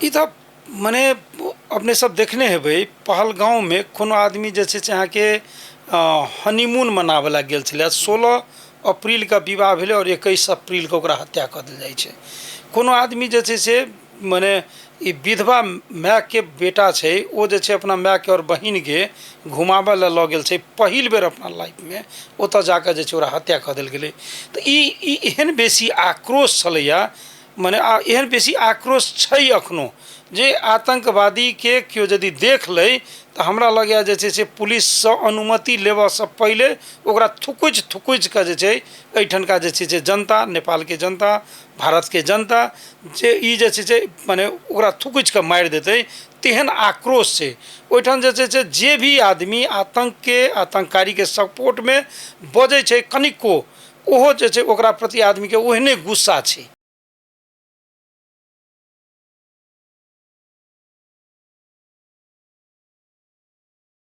ई तऽ मने अपने सब देखने हेबै, पहलगाँवमे कोनो आदमी जे छै से अहाँके हनीमून मनाबऽ लए गेल छलै। 16 अप्रीलके विवाह भेलै आओर 21 अप्रीलके ओकरा हत्या कऽ देल जाइ छै। कोनो आदमी जे छै से मने ई विधवा मायके बेटा छै, ओ जे छै अपना मायके आओर बहिनके घुमाबऽ लए लऽ गेल छै पहिल बेर अपना लाइफमे, ओतऽ जाकऽ जे छै ओकरा हत्या कऽ देल गेलै। तऽ ई एहन बेसी आक्रोश छलैए, मने एहन बेसी आक्रोश छै एखनो जे आतङ्कवादीके केओ यदि देख लै तऽ हमरा लगैए जे छै से पुलिससँ अनुमति लेबऽसँ पहिले ओकरा थुकुचि थुकुचि कऽ जे छै एहिठामका जे छै से जनता, नेपालके जनता, भारतके जनता जे ई जे छै से मने ओकरा थुकुचि कऽ मारि देतै, तेहन आक्रोश छै ओहिठाम। जे छै से जे भी आदमी आतङ्कके आतङ्ककारीके सपोर्टमे बजै छै कनिको, ओहो जे छै ओकरा प्रति आदमीके ओहने गुस्सा छै।